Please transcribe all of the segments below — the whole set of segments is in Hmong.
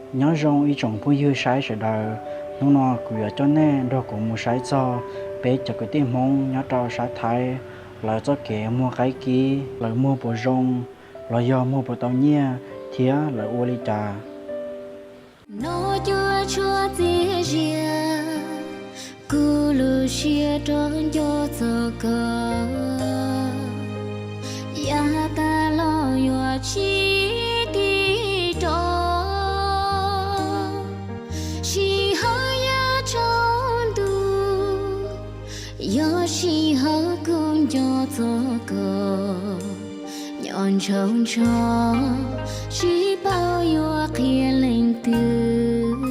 Nyob zoo ib tsoom phooj ywg saib sawv daws, hnub no kuv yuav coj nej nrog kuv mus saib txog peb cov kwv tij Hmoob nyob rau sab Thaib, lawv txoj kev muag qaib kib, lawv muag puas zoo, los yog muag puas tau nyiaj, thiab lawv ua li cas. Noj cuaj tshuaj txias zias, kuv lub siab rov nco txog koj. Yav tas los yuav tsis tig rov, sij hawm yav tsaus ntuj, yog sij hawm kuv nco txog koj. Nco ntsoov ntsoov, tsis paub yuav qhia leej twg.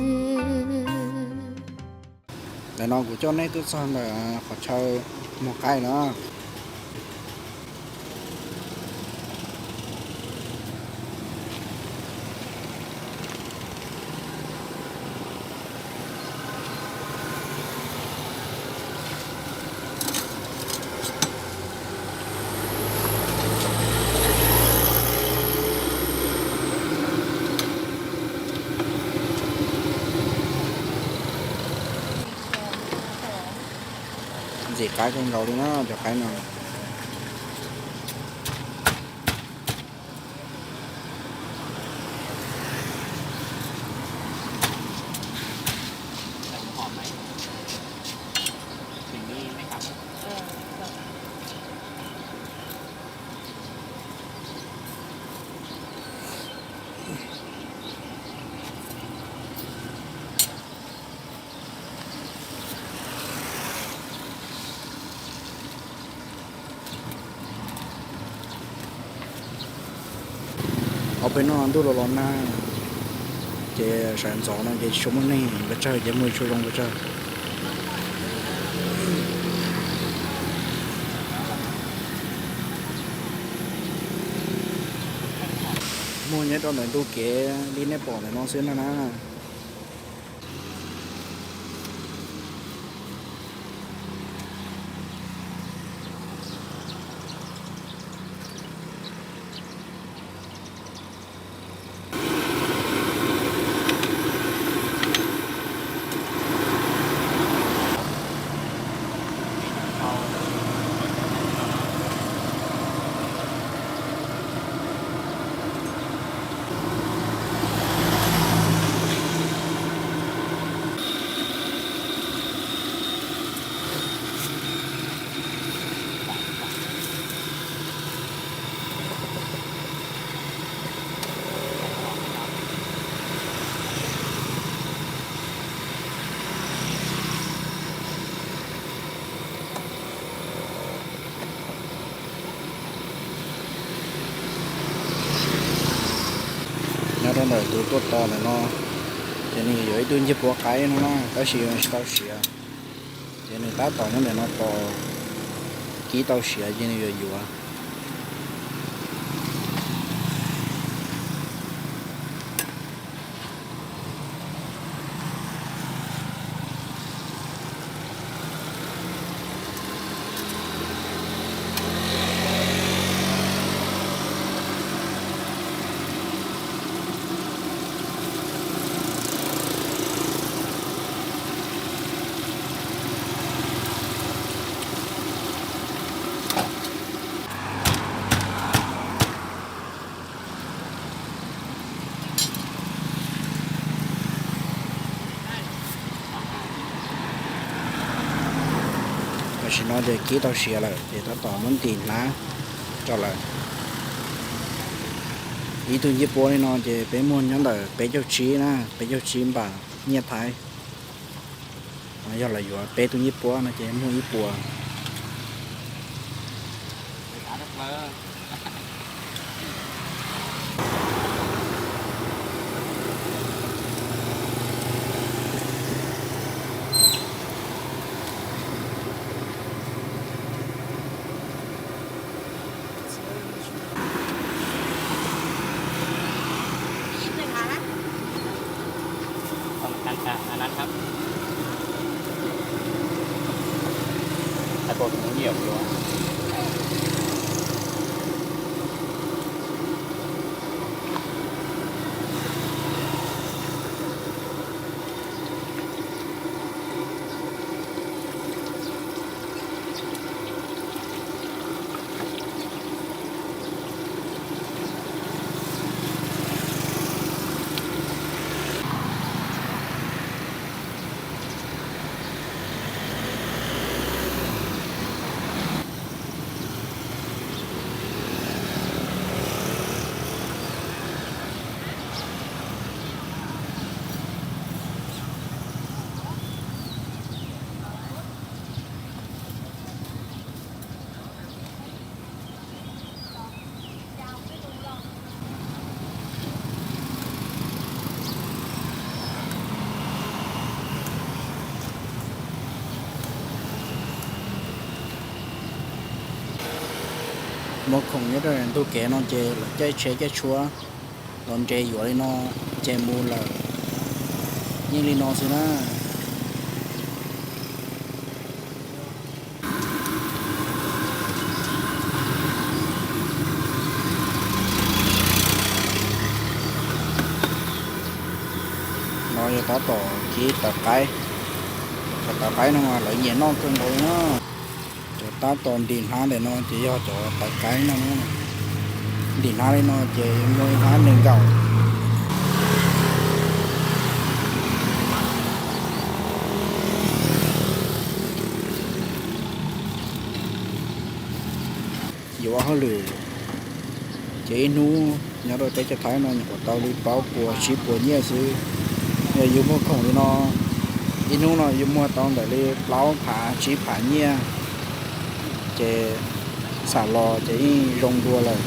Ntawm no kuv coj nej tuaj txog ntawm qhov chaw muag qaib no. Ntxim qab kawg nkaus li na cov qaib no. Ob peb hnub no ntuj los los nag, ces sawv ntxov no ces tsis tshua muaj neeg pes tsawg, ces muaj ib tsuas zoo pes tsawg. Muaj nyob rau ntawm ntug kev li nej pom ntawm no xwb na na. Nyob rau ntawm tus tuaj tos ntawm no, ces nws yuav ib tug ncej puav qaib no na, tab sis tsis tau siav. Ces nws tab tom nyob ntawm no tos kib tau siav ces nws yuav yuav. Tam sim no ces kib tau siav lawm ces tab tom muab ntim hnab rau lawm. Ib tug ncej puab li no ces peb muag nyob ntawm peb caug tsib na, peb caug tsib npam nyiaj Thaib. Yog lawv yuav peb tug ncej puab no ces muag ib puas. Muaj khoom nyob rau ntug kev no ces lawv caij tsheb caij tshuab los nres yuav li no ces mus lawm. Yeej li no xwb na. No yog tab tom kib tawv qaib. Cov tawv qaib no mas lawv nyiam noj kawg nkaus li na. Cov tab tom ntim hnab ntawm no ces yog cov tawv qaib no na. Ntim hnab li no ces muaj ib hnab nees nkaum. Yuav ua hauj lwm ces ib hnub nyob rau teb chaws Thaib no nyuam qhuav tau li plaub puas tsib puas nyiaj xwb. Yog yus muag khoom li no, ib hnub no yus muag tau ntawm li plaub phav tsib phav nyiaj, ces xam los ces yeej zoo dua lawm.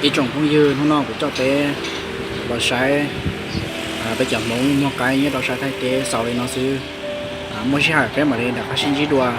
Ib tsoom phooj ywg, hnub no kuv coj peb los saib peb cov Hmoob muag qaib nyob rau sab Thaib teb xaus li no xwb. Muaj sij hawm peb mam li rov qab sib ntsib dua.